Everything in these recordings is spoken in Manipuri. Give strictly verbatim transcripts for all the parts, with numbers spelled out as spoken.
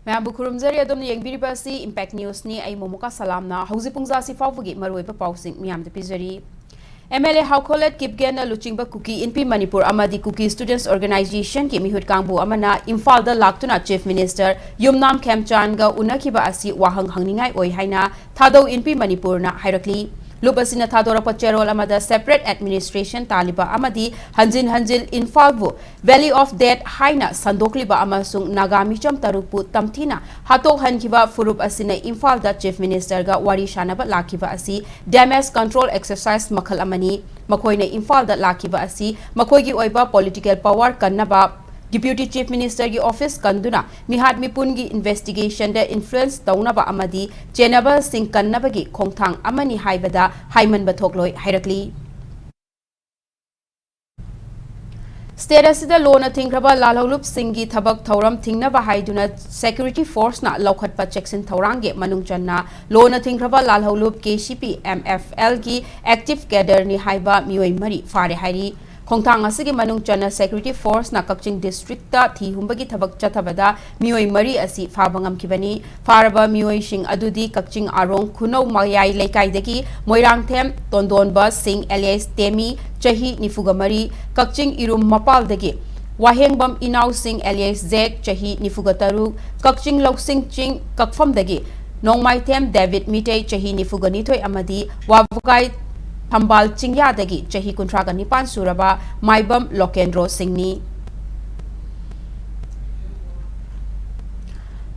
ꯃꯌꯥꯝꯕꯨ ꯈꯨꯔꯨꯝꯖꯔꯤ꯫ ꯑꯗꯣꯝꯅ ꯌꯦꯡꯕꯤꯔꯤꯕ ꯑꯁꯤ Impact Newsꯅꯤ꯫ ꯑꯩ ꯃꯣꯃꯣꯀꯥ ꯁꯂꯥꯝꯅ ꯍꯧꯖꯤꯛ ꯄꯨꯡꯖꯥꯁꯤ ꯐꯥꯎꯕꯒꯤ ꯃꯔꯨꯑꯣꯏꯕ ꯄꯥꯎꯁꯤꯡ ꯃꯤꯌꯥꯝꯗ ꯄꯤꯖꯔꯤ꯫ MLA ꯍꯥꯎꯈꯣꯂꯦꯠ ꯀꯤꯞꯒꯦꯟꯅ ꯂꯨꯆꯤꯡꯕ ꯀꯨꯀꯤ ꯏꯟꯄꯤ ꯃꯅꯤꯄꯨꯔ ꯑꯃꯗꯤ Kuki Students Organizationꯒꯤ ꯃꯤꯍꯨꯠ ꯀꯥꯡꯕꯨ ꯑꯃꯅ ꯏꯝꯐꯥꯜꯗ ꯂꯥꯛꯇꯨꯅ Chief Minister ꯌꯨꯝꯅꯥꯝ ꯈꯦꯝꯆꯥꯟꯒ ꯎꯅꯈꯤꯕ ꯑꯁꯤ ꯋꯥꯍꯪ ꯍꯪꯅꯤꯡꯉꯥꯏ ꯑꯣꯏ ꯍꯥꯏꯅ ꯊꯥꯗꯧ ꯏꯟꯄꯤ ꯃꯅꯤꯄꯨꯔꯅ ꯍꯥꯏꯔꯛꯂꯤ꯫ ꯂꯨꯞ ꯑꯁꯤꯅ ꯊꯥꯗꯣꯔꯛꯄ ꯆꯦꯔꯣꯜ ꯑꯃꯗ separate administration ꯇꯥꯜꯂꯤꯕ ꯑꯃꯗꯤ ꯍꯟꯖꯤꯟ ꯍꯟꯖꯤꯟ ꯏꯝꯐꯥꯜꯕꯨ Valley of Death ꯍꯥꯏꯅ ꯁꯟꯗꯣꯛꯂꯤꯕ ꯑꯃꯁꯨꯡ ꯅꯥꯒꯥ ꯃꯤꯆꯝ ꯇꯔꯨꯛꯄꯨ ꯇꯝꯊꯤꯅ ꯍꯥꯠꯇꯣꯛꯍꯟꯈꯤꯕ ꯐꯨꯔꯨꯞ ꯑꯁꯤꯅ ꯏꯝꯐꯥꯜꯗ Chief Ministerꯒ ꯋꯥꯔꯤ ꯁꯥꯟꯅꯕ ꯂꯥꯛꯈꯤꯕ ꯑꯁꯤ damage control exercise ꯃꯈꯜ ꯑꯃꯅꯤ꯫ ꯃꯈꯣꯏꯅ ꯏꯝꯐꯥꯜꯗ ꯂꯥꯛꯈꯤꯕ ꯑꯁꯤ ꯃꯈꯣꯏꯒꯤ ꯑꯣꯏꯕ political power ꯀꯟꯅꯕ, Deputy Chief Ministerꯒꯤ office ꯀꯟꯗꯨꯅ ꯃꯤꯍꯥꯠ ꯃꯤꯄꯨꯟꯒꯤ investigationꯗ influence ꯇꯧꯅꯕ ꯑꯃꯗꯤ ꯆꯦꯟꯅꯕꯁꯤꯡ ꯀꯟꯅꯕꯒꯤ ꯈꯣꯡꯊꯥꯡ ꯑꯃꯅꯤ ꯍꯥꯏꯕꯗ ꯍꯥꯏꯃꯟꯕ ꯊꯣꯛꯂꯣꯏ ꯍꯥꯏꯔꯛꯂꯤ꯫ State ꯑꯁꯤꯗ ꯂꯣꯅ ꯊꯤꯡꯈ꯭ꯔꯕ ꯂꯥꯜꯍꯧꯂꯨꯞꯁꯤꯡꯒꯤ ꯊꯕꯛ ꯊꯧꯔꯝ ꯊꯤꯡꯅꯕ ꯍꯥꯏꯗꯨꯅ security forceꯅ ꯂꯧꯈꯠꯄ ꯆꯦꯛꯁꯤꯟ ꯊꯧꯔꯥꯡꯒꯤ ꯃꯅꯨꯡ ꯆꯟꯅ ꯂꯣꯅ ꯊꯤꯡꯈ꯭ꯔꯕ ꯂꯥꯜꯍꯧꯂꯨꯞ KCP MFLꯒꯤ active cadreꯅꯤ ꯍꯥꯏꯕ ꯃꯤꯑꯣꯏ ꯃꯔꯤ ꯐꯥꯔꯦ ꯍꯥꯏꯔꯤ꯫ ꯈꯣꯡꯊꯥꯡ ꯑꯁꯤꯒꯤ ꯃꯅꯨꯡ ꯆꯟꯅ security forceꯅ ꯀꯛꯆꯤꯡ districtꯇ ꯊꯤ ꯍꯨꯝꯕꯒꯤ ꯊꯕꯛ ꯆꯠꯊꯕꯗ ꯃꯤꯑꯣꯏ ꯃꯔꯤ ꯑꯁꯤ ꯐꯥꯕ ꯉꯝꯈꯤꯕꯅꯤ꯫ ꯐꯥꯔꯕ ꯃꯤꯑꯣꯏꯁꯤꯡ ꯑꯗꯨꯗꯤ ꯀꯛꯆꯤꯡ ꯑꯥꯔꯣꯡ ꯈꯨꯅꯧ ꯃꯌꯥꯏ ꯂꯩꯀꯥꯏꯗꯒꯤ ꯃꯣꯏꯔꯥꯡꯊꯦꯝ ꯇꯣꯟꯗꯣꯟꯕ ꯁꯤꯡ alias ꯇꯦꯃꯤ, ꯆꯍꯤ ꯅꯤꯐꯨꯒ ꯃꯔꯤ, ꯀꯛꯆꯤꯡ ꯏꯔꯨꯝ ꯃꯄꯥꯜꯗꯒꯤ ꯋꯥꯍꯦꯡꯕꯝ ꯏꯅꯥꯎ ꯁꯤꯡ alias ꯖꯦꯛ, ꯆꯍꯤ ꯅꯤꯐꯨꯒ ꯇꯔꯨꯛ, ꯀꯛꯆꯤꯡ ꯂꯧꯁꯤꯡ ꯆꯤꯡ ꯀꯛꯐꯝꯗꯒꯤ ꯅꯣꯡꯃꯥꯏꯊꯦꯝ ꯗꯦꯕꯤꯠ ꯃꯤꯇꯩ, ꯆꯍꯤ ꯅꯤꯐꯨꯒ ꯅꯤꯊꯣꯏ ꯑꯃꯗꯤ ꯋꯥꯕꯨꯀꯥꯏ ꯊꯝꯕꯥꯜ ꯆꯤꯡꯌꯥꯗꯒꯤ ꯆꯍꯤ ꯀꯨꯟꯊ꯭ꯔꯥꯒ ꯅꯤꯄꯥꯟ ꯁꯨꯔꯕ ꯃꯥꯏꯕꯝ ꯂꯣꯀꯦꯟꯗ꯭ꯔꯣ ꯁꯤꯡꯅꯤ꯫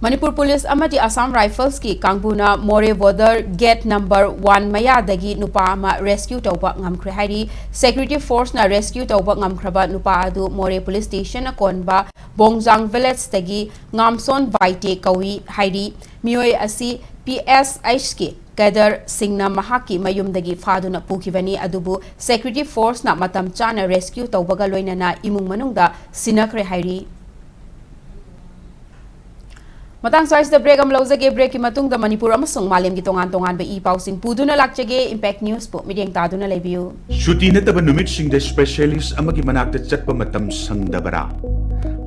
ꯃꯅꯤꯄꯨꯔ ꯄꯨꯂꯤꯁ ꯑꯃꯗꯤ ꯑꯁꯥꯝ ꯔꯥꯏꯐꯜꯁꯀꯤ ꯀꯥꯡꯕꯨꯅ ꯃꯣꯔꯦ border gate number one ꯃꯌꯥꯗꯒꯤ ꯅꯨꯄꯥ ꯑꯃ rescue ꯇꯧꯕ ꯉꯝꯈ꯭ꯔꯦ ꯍꯥꯏꯔꯤ꯫ Security forceꯅ rescue ꯇꯧꯕ ꯉꯝꯈ꯭ꯔꯕ ꯅꯨꯄꯥ ꯑꯗꯨ ꯃꯣꯔꯦ police stationꯅ ꯀꯣꯟꯕ ꯕꯣꯡꯖꯥꯡ villageꯇꯒꯤ ꯉꯥꯝꯁꯣꯟ ꯕꯥꯏꯇꯦ ꯀꯧꯏ ꯍꯥꯏꯔꯤ꯫ ꯃꯤꯑꯣꯏ ꯑꯁꯤ PSHꯀꯤ cadreꯁꯤꯡꯅ ꯃꯍꯥꯛꯀꯤ ꯃꯌꯨꯝꯗꯒꯤ ꯐꯥꯗꯨꯅ ꯄꯨꯈꯤꯕꯅꯤ, ꯑꯗꯨꯕꯨ security forceꯅ ꯃꯇꯝ ꯆꯥꯅ rescue ꯇꯧꯕꯒ ꯂꯣꯏꯅꯅ ꯏꯃꯨꯡ ꯃꯅꯨꯡꯗ ꯁꯤꯟꯅꯈ꯭ꯔꯦ ꯍꯥꯏꯔꯤ꯫ ꯃꯇꯥꯡ ꯁ꯭ꯋꯥꯏꯁꯤꯗ break ꯑꯃ ꯂꯧꯖꯒꯦ꯫ Breakꯀꯤ ꯃꯇꯨꯡꯗ ꯃꯅꯤꯄꯨꯔ ꯑꯃꯁꯨꯡ ꯃꯥꯂꯦꯝꯒꯤ ꯇꯣꯉꯥꯟ ꯇꯣꯉꯥꯟꯕ ꯏ ꯄꯥꯎꯁꯤꯡ ꯄꯨꯗꯨꯅ ꯂꯥꯛꯆꯒꯦ꯫ Impact Newsꯄꯨ ꯃꯤꯠꯌꯦꯡ ꯇꯥꯗꯨꯅ ꯂꯩꯕꯤꯌꯨ꯫ ꯁꯨꯇꯤ ꯅꯠꯇꯕ ꯅꯨꯃꯤꯠꯁꯤꯡꯗ specialist ꯑꯃꯒꯤ ꯃꯅꯥꯛꯇ ꯆꯠꯄ ꯃꯇꯝ ꯁꯪꯗꯕꯔꯥ?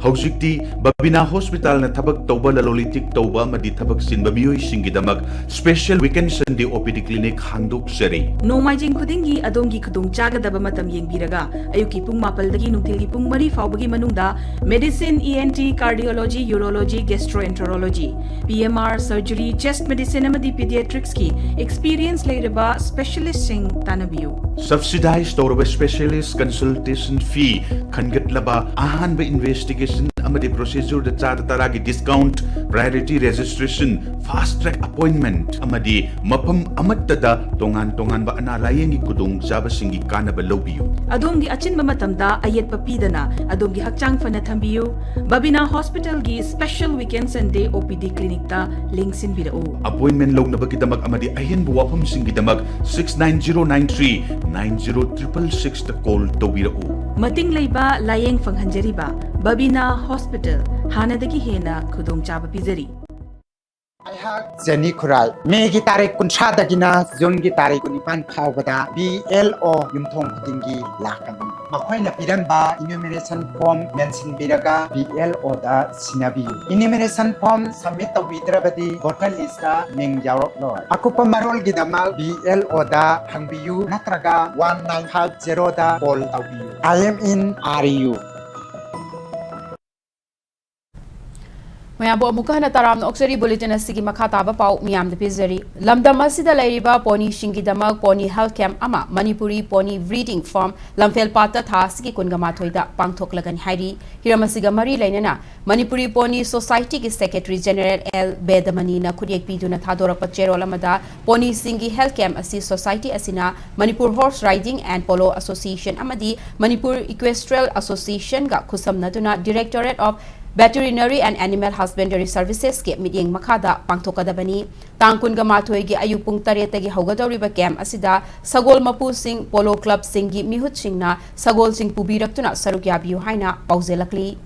ꯍꯧꯖꯤꯛꯇꯤ ꯕꯕꯤꯅꯥ ꯍꯣꯁꯄꯤꯇꯥꯜꯅ ꯊꯕꯛ ꯇꯧꯕ, ꯂꯂꯣꯟ ꯏꯇꯤꯛ ꯇꯧꯕ ꯑꯃꯗꯤ ꯊꯕꯛ ꯆꯤꯟꯕ ꯃꯤꯑꯣꯏꯁꯤꯡꯒꯤꯗꯃꯛ special weekend Sunday O P D clinic ꯍꯥꯡꯗꯣꯛꯆꯔꯤ꯫ ꯅꯣꯡꯃꯥꯏꯖꯤꯡ ꯈꯨꯗꯤꯡꯒꯤ ꯑꯗꯣꯝꯒꯤ ꯈꯨꯗꯣꯡ ꯆꯥꯒꯗꯕ ꯃꯇꯝ ꯌꯦꯡꯕꯤꯔꯒ, ꯑꯌꯨꯛꯀꯤ ꯄꯨꯡ ꯃꯥꯄꯜꯗꯒꯤ ꯅꯨꯡꯊꯤꯜꯒꯤ ꯄꯨꯡ ꯃꯔꯤ ꯐꯥꯎꯕꯒꯤ ꯃꯅꯨꯡꯗ medicine, E N T, cardiology, urology, gastroenterology, P M R, surgery, chest medicine ꯑꯃꯗꯤ pediatricsꯀꯤ experience ꯂꯩꯔꯕ specialistꯁꯤꯡ ꯇꯥꯟꯅꯕꯤꯌꯨ꯫ Subsidize ꯇꯧꯔꯕ specialist consultation fee ꯈꯟꯒꯠꯂꯕ ꯑꯍꯥꯟꯕ investigation ꯑꯃꯗꯤ procedureꯗ ꯆꯥꯗ ꯇꯔꯥꯒꯤ discount, priority registration, fast track appointment ꯑꯃꯗꯤ ꯃꯐꯝ ꯑꯃꯠꯇꯗ ꯇꯣꯉꯥꯟ ꯇꯣꯉꯥꯟꯕ ꯑꯅꯥ ꯂꯥꯌꯦꯡꯒꯤ ꯈꯨꯗꯣꯡꯆꯥꯕꯁꯤꯡꯒꯤ ꯀꯥꯟꯅꯕ ꯂꯧꯕꯤꯌꯨ꯫ ꯑꯗꯣꯝꯒꯤ ꯑꯆꯤꯟꯕ ꯃꯇꯝꯗ ꯑꯌꯦꯠꯄ ꯄꯤꯗꯅ ꯑꯗꯣꯝꯒꯤ ꯍꯛꯆꯥꯡ ꯐꯅ ꯊꯝꯕꯤꯌꯨ꯫ ꯕꯕꯤꯅꯥ ꯍꯣꯁꯄꯤꯇꯥꯜꯒꯤ special weekend Sunday O P D clinicꯇ ꯂꯦꯡꯁꯤꯟꯕꯤꯔꯛꯎ꯫ Appointment ꯂꯧꯅꯕꯒꯤꯗꯃꯛ ꯑꯃꯗꯤ ꯑꯍꯦꯟꯕ ꯋꯥꯐꯝꯁꯤꯡꯒꯤꯗꯃꯛ six nine zero nine three nine zero triple sixꯇ call ꯇꯧꯕꯤꯔꯛꯎ꯫ ꯃꯇꯤꯡ ꯂꯩꯕ ꯂꯥꯌꯦꯡ ꯐꯪꯍꯟꯖꯔꯤꯕ ꯕꯕꯤꯅꯥ ꯍꯣꯁꯄꯤꯇꯥꯜ ꯍꯥꯟꯅꯗꯒꯤ ꯍꯦꯟꯅ ꯈꯨꯗꯣꯡꯆꯥꯕ ꯄꯤꯖꯔꯤ꯫ ꯑꯩꯍꯥꯛ ꯖꯦꯅꯤ ꯈꯨꯔꯥꯏ꯫ ꯃꯦꯒꯤ ꯇꯥꯔꯤꯛ ꯀꯨꯟꯊ꯭ꯔꯥꯗꯒꯤꯅ ꯖꯨꯟꯒꯤ ꯇꯥꯔꯤꯛ ꯀꯨꯟꯅꯤꯄꯥꯟ ꯐꯥꯎꯕꯗ B L O ꯌꯨꯝꯊꯣꯡ ꯈꯨꯗꯤꯡꯒꯤ ꯂꯥꯛꯀꯅꯤ꯫ ꯃꯈꯣꯏꯅ ꯄꯤꯔꯝꯕ enumeration form ꯃꯦꯟꯁꯤꯟꯕꯤꯔꯒ B L Oꯗ ꯁꯤꯟꯅꯕꯤꯌꯨ꯫ Enumeration form submit ꯇꯧꯕꯤꯗ꯭ꯔꯕꯗꯤ voter listꯇ ꯃꯤꯡ ꯌꯥꯎꯔꯛꯂꯣꯏ꯫ ꯑꯀꯨꯞꯄ ꯃꯔꯣꯜꯒꯤꯗꯃꯛ B L Oꯗ ꯍꯪꯕꯤꯌꯨ ꯅꯠꯇ꯭ꯔꯒ one nine five zeroꯗ call ꯇꯧꯕꯤꯌꯨ꯫ I am in R U꯫ ꯃꯌꯥꯝꯕꯨ ꯑꯃꯨꯛꯀ ꯍꯟꯅ ꯇꯔꯥꯝꯅ ꯑꯣꯛꯆꯔꯤ꯫ Bulletin ꯑꯁꯤꯒꯤ ꯃꯈꯥ ꯇꯥꯕ ꯄꯥꯎ ꯃꯤꯌꯥꯝꯗ ꯄꯤꯖꯔꯤ꯫ ꯂꯝꯗꯝ ꯑꯁꯤꯗ ꯂꯩꯔꯤꯕ ponyꯁꯤꯡꯒꯤꯗꯃꯛ pony health camp ꯑꯃ ꯃꯅꯤꯄꯨꯔꯤ pony breeding farm ꯂꯝꯐꯦꯜꯄꯥꯠꯇ ꯊꯥ ꯑꯁꯤꯒꯤ ꯀꯨꯟꯒ ꯃꯥꯊꯣꯏꯗ ꯄꯥꯡꯊꯣꯛꯂꯒꯅꯤ ꯍꯥꯏꯔꯤ꯫ ꯍꯤꯔꯝ ꯑꯁꯤꯒ ꯃꯔꯤ ꯂꯩꯅꯅ Manipuri pony societyꯒꯤ secretary general L ꯕꯦꯗꯃꯅꯤꯅ ꯈꯨꯠꯌꯦꯛ ꯄꯤꯗꯨꯅ ꯊꯥꯗꯣꯔꯛꯄ ꯆꯦꯔꯣꯜ ꯑꯃꯗ, ponyꯁꯤꯡꯒꯤ health camp ꯑꯁꯤ society ꯑꯁꯤꯅ Manipur Horse Riding and Polo Association ꯑꯃꯗꯤ Manipur Equestrian Associationꯒ ꯈꯨꯠꯁꯝꯅꯗꯨꯅ Directorate of Veterinary and Animal Husbandry Servicesꯀꯤ ꯃꯤꯠꯌꯦꯡ ꯃꯈꯥꯗ ꯄꯥꯡꯊꯣꯛꯀꯗꯕꯅꯤ꯫ ꯇꯥꯡ ꯀꯨꯟꯒ ꯃꯥꯊꯣꯏꯒꯤ ꯑꯌꯨꯛ ꯄꯨꯡ ꯇꯔꯦꯠꯇꯒꯤ ꯍꯧꯒꯗꯧꯔꯤꯕ camp ꯑꯁꯤꯗ ꯁꯒꯣꯜ ꯃꯄꯨꯁꯤꯡ, polo clubꯁꯤꯡꯒꯤ ꯃꯤꯍꯨꯠꯁꯤꯡꯅ ꯁꯒꯣꯜꯁꯤꯡ ꯄꯨꯕꯤꯔꯛꯇꯨꯅ ꯁꯔꯨꯛ ꯌꯥꯕꯤꯌꯨ ꯍꯥꯏꯅ ꯄꯥꯎꯖꯦꯜꯂꯛꯂꯤ꯫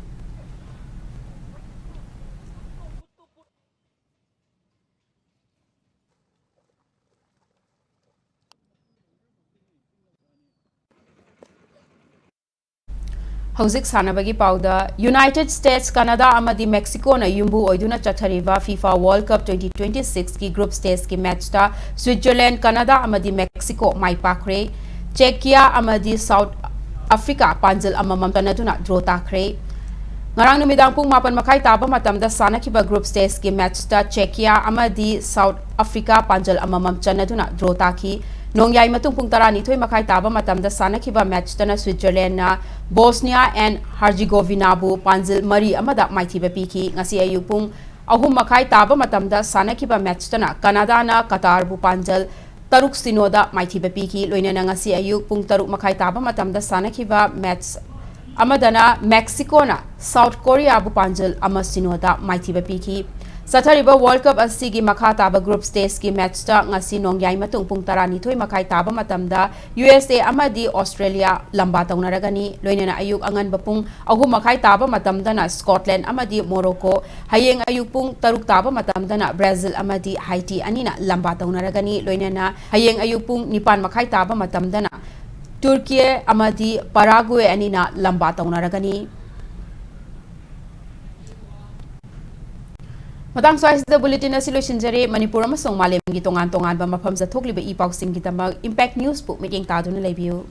ꯍꯧꯖꯤꯛ ꯁꯥꯟꯅꯕꯒꯤ ꯄꯥꯎꯗ, United States, Canada ꯑꯃꯗꯤ Mexicoꯅ ꯌꯨꯝꯕꯨ ꯑꯣꯏꯗꯨꯅ ꯆꯠꯊꯔꯤꯕ FIFA World Cup twenty twenty-sixꯀꯤ group stageꯀꯤ matchꯇ Switzerland, Canada ꯑꯃꯗꯤ Mexico ꯃꯥꯏ ꯄꯥꯛꯈ꯭ꯔꯦ꯫ Czechia ꯑꯃꯗꯤ South Africa ꯄꯥꯟꯖꯤꯜ ꯑꯃꯃꯝ ꯆꯟꯅꯗꯨꯅ draw ꯇꯥꯈ꯭ꯔꯦ꯫ ꯉꯔꯥꯡ ꯅꯨꯃꯤꯗꯥꯡ ꯄꯨꯡ ꯃꯥꯄꯟ ꯃꯈꯥꯏ ꯇꯥꯕ ꯃꯇꯝꯗ ꯁꯥꯟꯅꯈꯤꯕ group stageꯀꯤ matchꯇ Czechia ꯑꯃꯗꯤ South Africa ꯄꯥꯟꯖꯤꯜ ꯑꯃꯃꯝ ꯆꯟꯅꯗꯨꯅ draw ꯇꯥꯈꯤ꯫ ꯅꯣꯡꯌꯥꯏ ꯃꯇꯨꯡ ꯄꯨꯡ ꯇꯔꯥꯅꯤꯊꯣꯏ ꯃꯈꯥꯏ ꯇꯥꯕ ꯃꯇꯝꯗ ꯁꯥꯟꯅꯈꯤꯕ matchꯇꯅ Switzerlandꯅ Bosnia and Herzegovinaꯕꯨ ꯄꯥꯟꯖꯤꯜ ꯃꯔꯤ ꯑꯃꯗ ꯃꯥꯏꯊꯤꯕ ꯄꯤꯈꯤ꯫ ꯉꯁꯤ ꯑꯌꯨꯛ ꯄꯨꯡ ꯑꯍꯨꯝ ꯃꯈꯥꯏ ꯇꯥꯕ ꯃꯇꯝꯗ ꯁꯥꯟꯅꯈꯤꯕ matchꯇꯅ Canadaꯅ Qatarꯕꯨ ꯄꯥꯟꯖꯤꯜ ꯇꯔꯨꯛ ꯁꯤꯅꯣꯗ ꯃꯥꯏꯊꯤꯕ ꯄꯤꯈꯤ꯫ ꯂꯣꯏꯅꯅ ꯉꯁꯤ ꯑꯌꯨꯛ ꯄꯨꯡ ꯇꯔꯨꯛ ꯃꯈꯥꯏ ꯇꯥꯕ ꯃꯇꯝꯗ ꯁꯥꯟꯅꯈꯤꯕ match ꯑꯃꯗꯅ Mexicoꯅ South Koreaꯕꯨ ꯄꯥꯟꯖꯤꯜ ꯑꯃ ꯁꯤꯅꯣꯗ ꯃꯥꯏꯊꯤꯕ ꯄꯤꯈꯤ꯫ ꯆꯠꯊꯔꯤꯕ World Cup ꯑꯁꯤꯒꯤ ꯃꯈꯥ ꯇꯥꯕ group stageꯀꯤ matchꯇ ꯉꯁꯤ ꯅꯣꯡꯌꯥꯏ ꯃꯇꯨꯡ ꯄꯨꯡ ꯇꯔꯥꯅꯤꯊꯣꯏ ꯃꯈꯥꯏ ꯇꯥꯕ ꯃꯇꯝꯗ USA ꯑꯃꯗꯤ Australia ꯂꯝꯕꯥ ꯇꯧꯅꯔꯒꯅꯤ꯫ ꯂꯣꯏꯅꯅ ꯑꯌꯨꯛ ꯑꯉꯟꯕ ꯄꯨꯡ ꯑꯍꯨꯝ ꯃꯈꯥꯏ ꯇꯥꯕ ꯃꯇꯝꯗꯅ Scotland ꯑꯃꯗꯤ Morocco, ꯍꯌꯦꯡ ꯑꯌꯨꯛ ꯄꯨꯡ ꯇꯔꯨꯛ ꯇꯥꯕ ꯃꯇꯝꯗꯅ Brazil ꯑꯃꯗꯤ Haiti ꯑꯅꯤꯅ ꯂꯝꯕꯥ ꯇꯧꯅꯔꯒꯅꯤ꯫ ꯂꯣꯏꯅꯅ ꯍꯌꯦꯡ ꯑꯌꯨꯛ ꯄꯨꯡ ꯅꯤꯄꯥꯟ ꯃꯈꯥꯏ ꯇꯥꯕ ꯃꯇꯝꯗꯅ Turkey ꯑꯃꯗꯤ Paraguay ꯑꯅꯤꯅ ꯂꯝꯕꯥ ꯇꯧꯅꯔꯒꯅꯤ꯫ ꯃꯇꯥꯡ ꯁ꯭ꯋꯥꯏꯁꯤꯗ bulletin ꯑꯁꯤ ꯂꯣꯏꯁꯤꯟꯖꯔꯦ꯫ ꯃꯅꯤꯄꯨꯔ ꯑꯃꯁꯨꯡ ꯃꯥꯂꯦꯝꯒꯤ ꯇꯣꯉꯥꯟ ꯇꯣꯉꯥꯟꯕ ꯃꯐꯝꯗ ꯊꯣꯛꯂꯤꯕ ꯏ ꯄꯥꯎꯁꯤꯡꯒꯤꯗꯃꯛ Impact Newsꯄꯨ ꯃꯤꯠꯌꯦꯡ ꯇꯥꯗꯨꯅ ꯂꯩꯕꯤꯌꯨ꯫